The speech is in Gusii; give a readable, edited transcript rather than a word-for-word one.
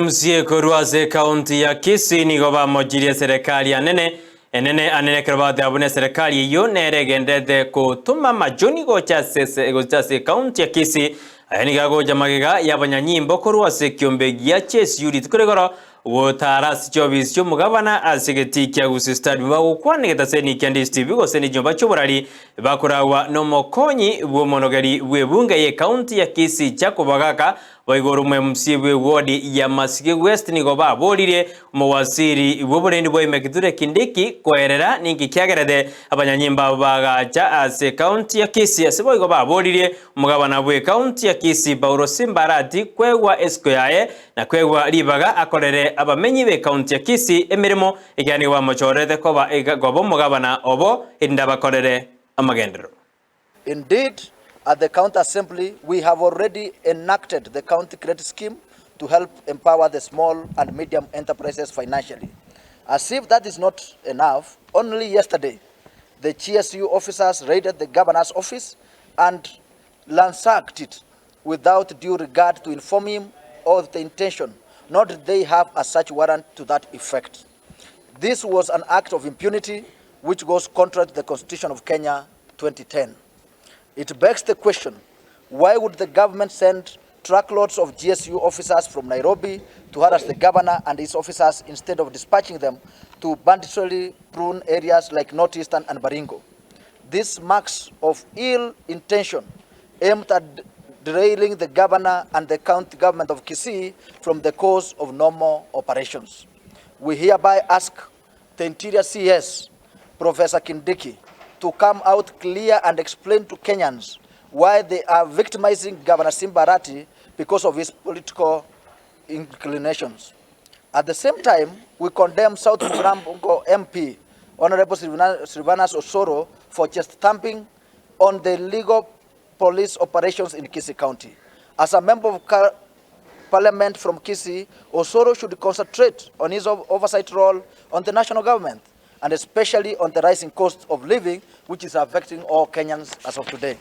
MCA korwa ase ekaunti ya Kisii nigo bamochirie eserekari anene enene anene ekero bagoteba buna eserekari eyio nere egenderete gotoma amachoni gocha ase gocha ase ekaunti ya Kisii. Aya nigo agocha magega y'abanyanyimbo korwa ase ekiombe gia GSU rituko rigoro gotara ase chiofisi chi'omogabana ase egetii kia Gusii Stadium bagokwana egetaseni kia DSTV gose ne chinyomba chi'oborari bakoragwa nomokonyi bw'omonogeri bw'ebunge y'ekaunti ya Kisii Jacob Agaka Boigo ore omo-MC bw'ewodi ya Masige West nigo baboririe omowaziri bw'oborendi bwa Ime Kithure Kindiki koerera ninki kiagerete abanyanyimbo abwo bagacha ase ekaunti ya Kisii ase boigo baboririe omogabana bw'ekaunti ya Kisii Paulo Simba Arati kwegwa esiko yaye na kwegwa ribaga akorere abamenyi b'ekaunti ya Kisii emeremo ekiagera nigo bamochorete koba koba omogabana obo erinde abakorere amagenderero. Indeed, at the County Assembly, we have already enacted the County Credit Scheme to help empower the small and medium enterprises financially. As if that is not enough, only yesterday, the GSU officers raided the governor's office and ransacked it without due regard to inform him of the intention, nor did they have a search warrant to that effect. This was an act of impunity which goes contrary to the Constitution of Kenya 2010. It begs the question, why would the government send truckloads of GSU officers from Nairobi to harass the governor and his officers instead of dispatching them to banditry prone areas like Northeastern and Baringo? This marks of ill intention aimed at derailing the governor and the county government of Kisii from the course of normal operations. We hereby ask the Interior CS, Professor Kindiki, to come out clear and explain to Kenyans why they are victimizing Governor Simba Arati because of his political inclinations. At the same time, we condemn South Mugirango MP, Honorable Silvanus Osoro, for just stamping on the legal police operations in Kisii County. As a member of parliament from Kisii, Osoro should concentrate on his oversight role on the national government and especially on the rising cost of living, which is affecting all Kenyans as of today.